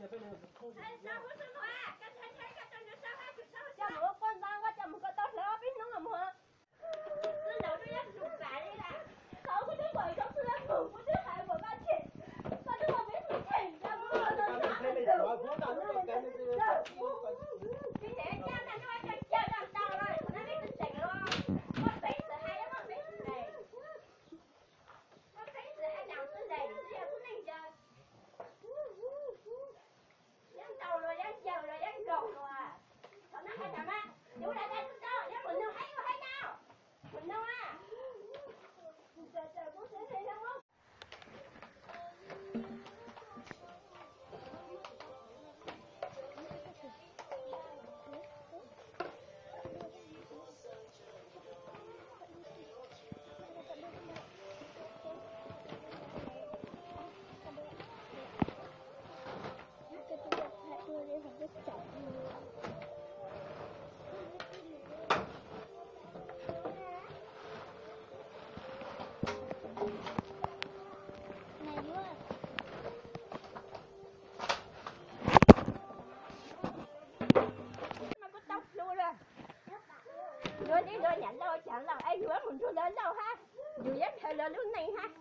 Coj mus ua poj ntxoog, koj coj mus koj tau hlawv ob peb hnub los mus. Twb ntawd twb yuav tsum pam li lawm. Thaum kuv twb pom ib tsoom twg yuav mus kuv twb hais kom koj tshem, koj twb ua peb tus tshem, koj mus ua tus tshem. Vim tias ncaj nag nyob ua cov cia tau tau los thaum no peb tseem los, muaj peev xwm hais yuav muaj peev xwm hais, muaj peev xwm hais nram txwj lem twb yog tub neeg yog. Yeej ntaus luag, yeej yawg luag, yeej nkaus luag. Thaum no hais tias mas yus lam hais tsis tau, yeej mus nug haib ua haib dau. Mus nug a. Mas kuj tau hlu lawm. Luag li luag niam laus cov laus es yus mus nrug lawv laus hab, yus yeej khaws lawv lub neej hab.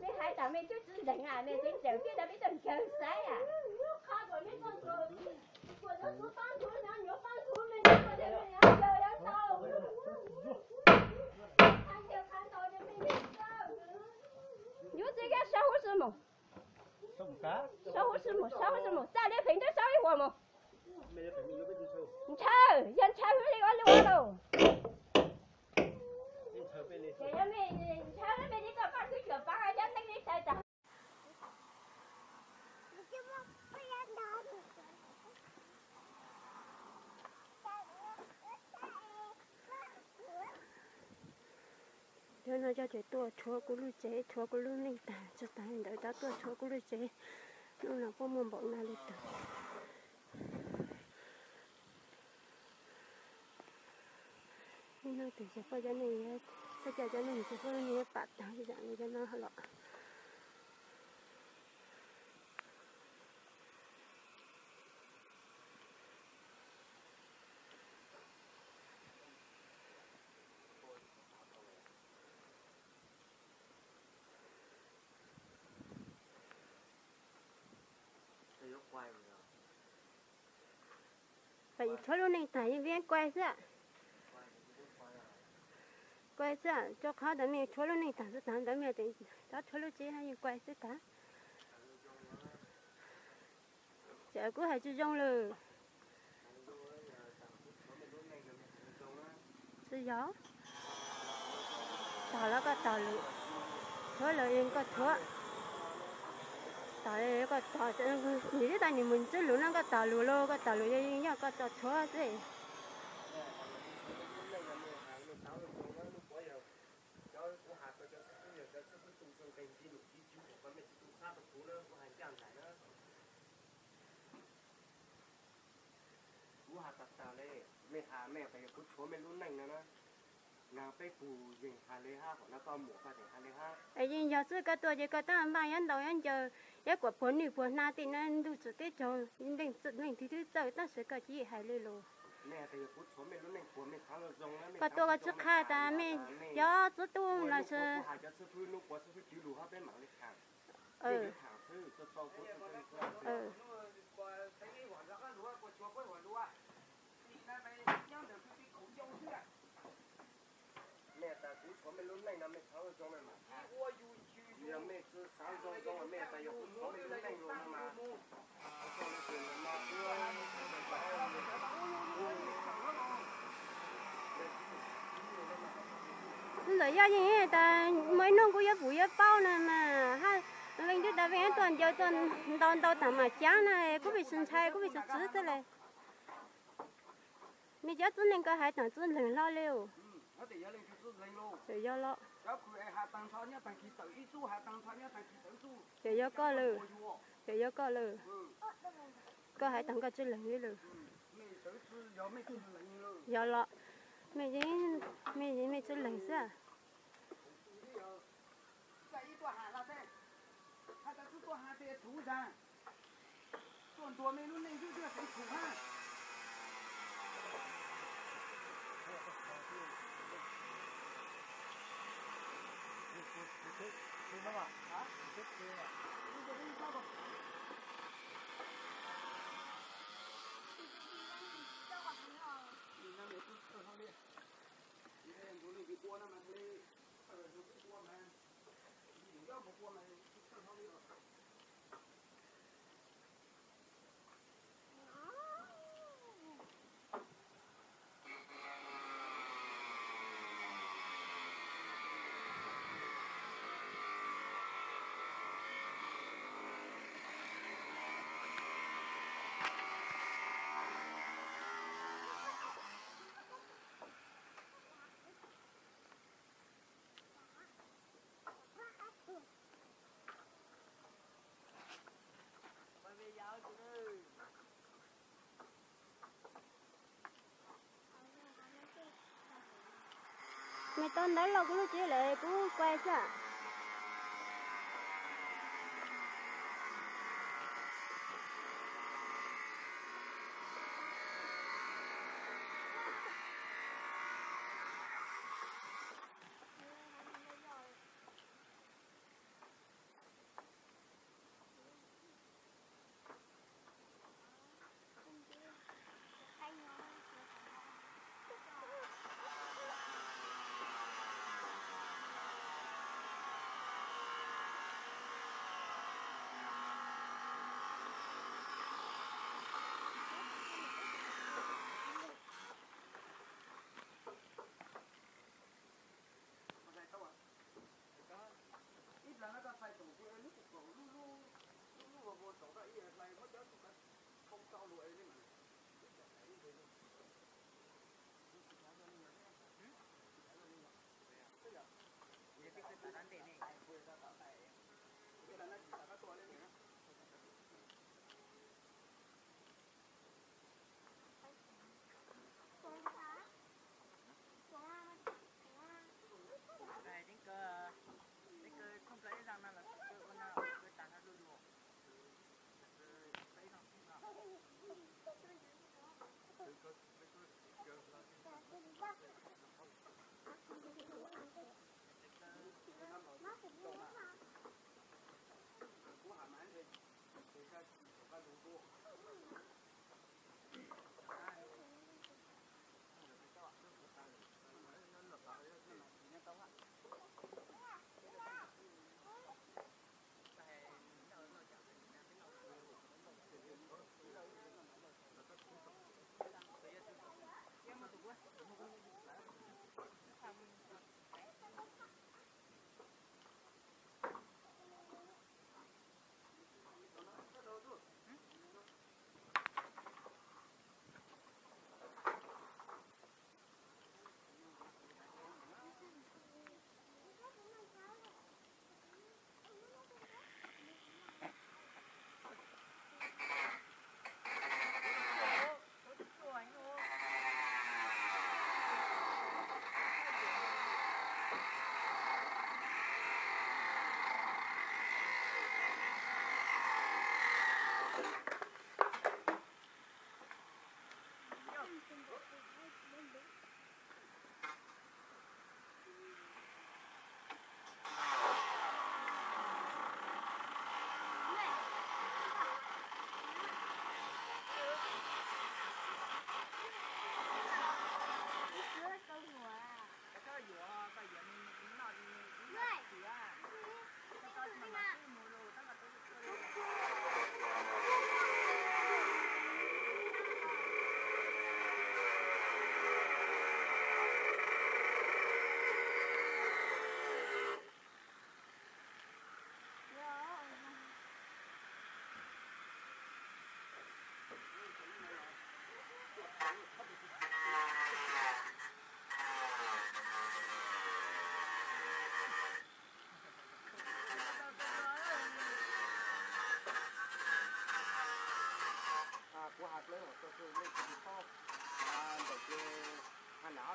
Mej hais tas mej twb tsis deev a, mej twb ncaws kiag rau peb tug nkawg saib a. Yus txiv kab sab huv si mus, sab huv si mus, sab huv si mus, txaj li feem twb sab ib huam mus. Ntshaw, yog ntshaw hwv li ua luaj lauj. Ces yog mej ntshaw mej li koj paj khwb cuam pav cov neeg li xav tas. Cov no cov tseem tuaj tshuav kuv lub tsev, tshuav kuv lub neej tag, tsis tas li ntawd cov tuaj tshuav kuv lub tsev. Hnub no puab muaj npaum no li tag. Ib hnub twg ces puab cov neeg, puab cov cov neeg ces puab lub neej yuav pam tag ib yam li cov no los. Tshuav lub neej tag yeej kuaj xwb. Kuaj xwb, rua qhov ntawd mej tshuav lub neej tag xwb, tag ntawd mej cov tshuav lub tsev yeej kuaj xwb tag. Ces kuv hais tsis zoo lawm. Tsis yog. Tog los koj tog lus, tshuav los yeej koj tshuav. Tog koj tog, nim twb tas nim mus tswb lus no koj tog lus los koj tog lus yeej yog koj tog tshuav xwb. Kuv has tas tas le, mej has mej tas yog kuv tshuav mej lub neej no na. Nag peb pug yeej has le hab, qhov no koj muam koj tseem has le hab. Es yeej yog xwb, koj tuaj ces koj tab npaj yuav ntaus yuav ncaws, yuav kuam puag nwj puag hnav tej no ntuj txum teb chaws leej twg twb txawj tab sis koj cia li hais li lus. Koj tuaj koj tsis qha tas mej yog txiv tub los sis Ntawm yog yeej tas muaj ib hnub kuv yuav pum yuav paub no mas, leej twg tas vee tuaj ncaws tuaj ntaus ntaus tas mam cav na, kuv pheej tsis ntshai kuv pheej tsis txwv xwb le. Mej cov txiv neej koj hais tas txwv leeg hlo li. Yog los, ces yog koj lawm, ces yog koj lawm. Koj hais tag nkoj tsi leeg li lawm. Yog los, mej, mej tsi leeg xwb. Mej tau ntawv los kuv lub tsev lawm kuv quay xwb.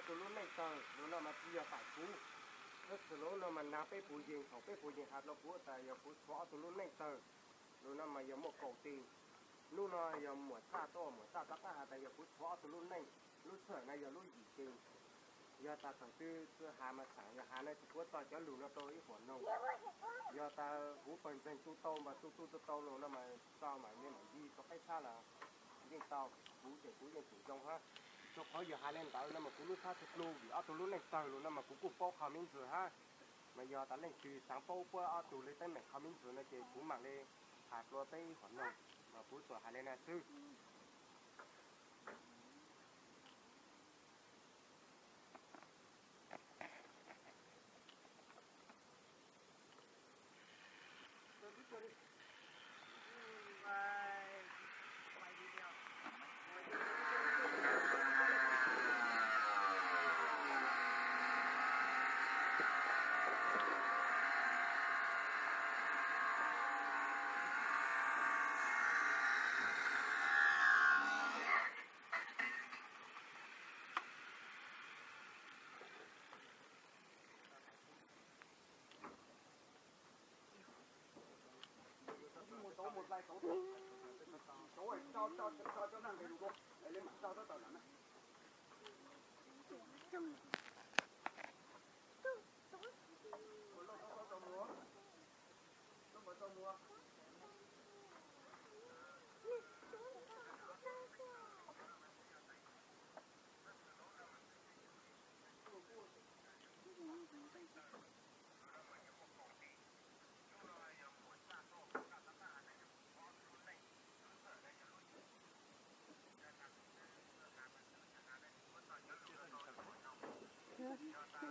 tus lub neej tawg lus no mas tsis yog tam kuv. Tab sis lus no mas nag peb puas yees, thaum peb puas yees has rau kuv tas yog kuv tshuav ob tug lub neej tawg lus no mas yog muaj kaum tis. Hnub no yog muam Txaj tuaj, muam Txaj rov qab has tas yog kuv tshuav ob tug lub neej, lub sij hawm no yog lub yim tis. Yog tas thaum twg txawm has mas xav yog has no ces kuv tso cov lus no rau ib huam noog. Yog tas kuv pawg ntseeg tu tau mas tu tu tau tau lus no mas tso mam li mam ncig rau qeb tshab los yeej tau, kuv ces kuv yeej tsum zoo hab. Rau qhov yog has li ntawd no mas kuv lub txhab tsis dlu vim ob tug lub neej tawg lus no mas kuv kuj paub qhov me ntsis hab. Mas yog tas leej twg xav paub puab ob tug li teeb meem qhov me ntsis no ces kuv mam li has rau peb ib huam noog, mas kuv tsuas has li no xwb.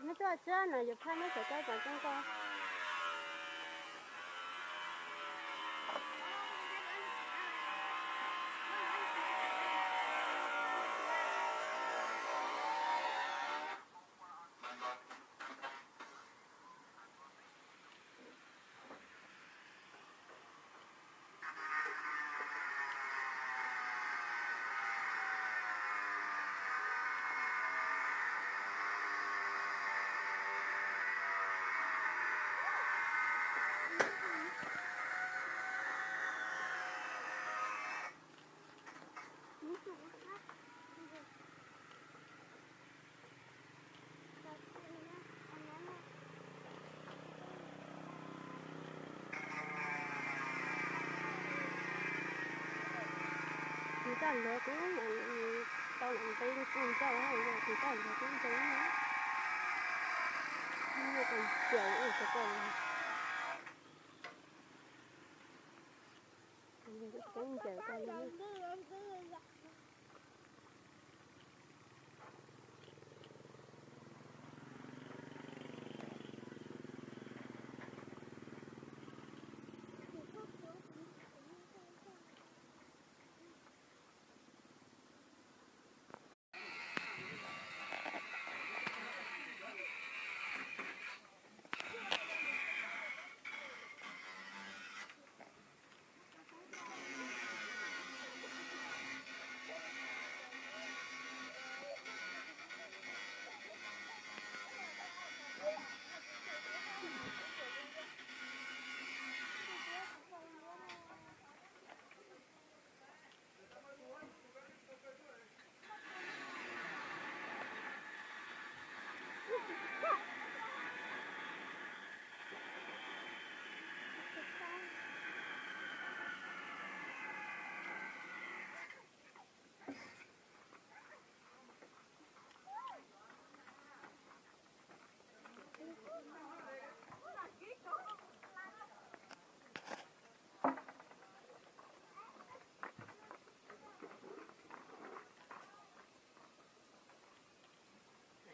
Neb tuaj txog no yuav phaj neb txhais tes pom tseeb koj. Tus toj luag kuj tau lam ntev kuj ntau, tus toj luag kuj ntau, muaj kas caum ua tau koj, koj ncaws koj li.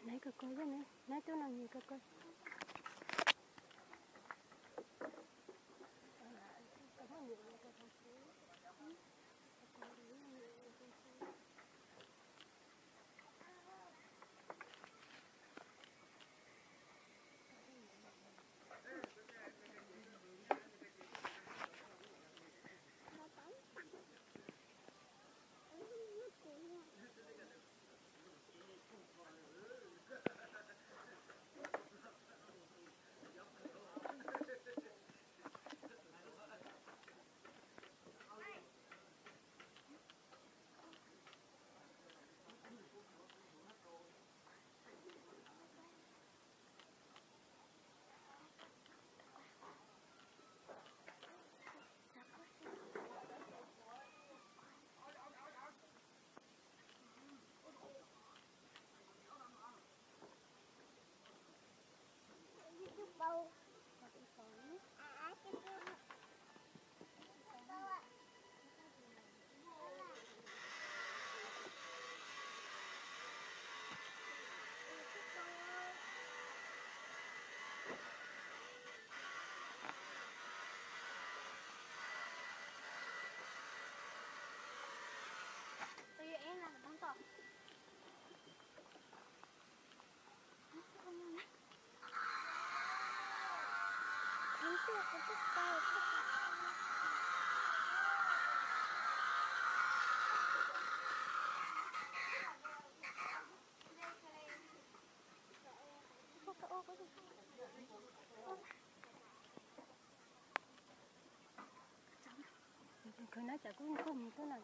Neb kawg kawg, neb tub no nyiam kawg kawg. Khwv na cas kuj koj mus tuaj na.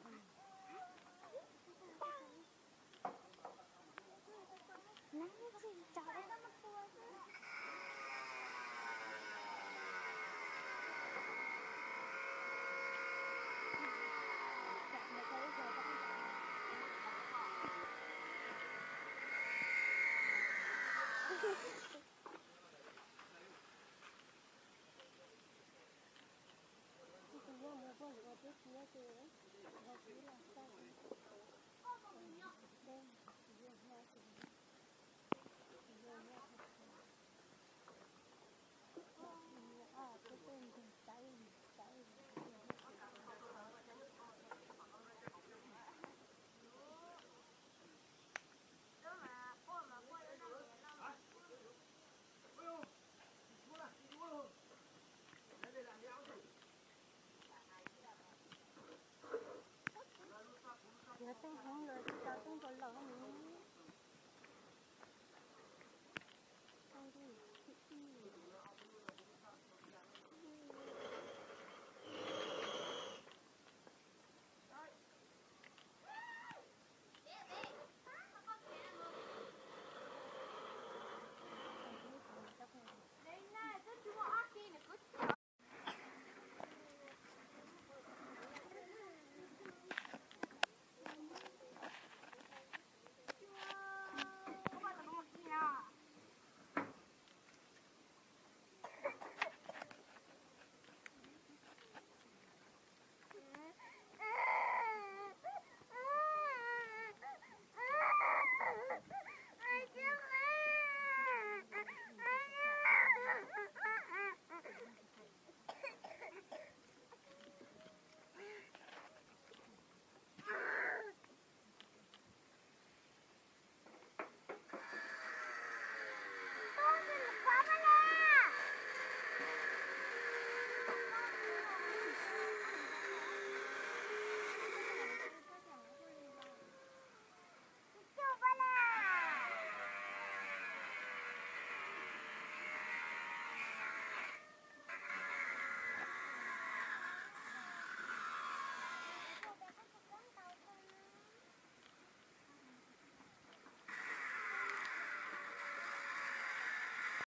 Tus yog mus pog yuav ua teb txiv ces nrog kuv los.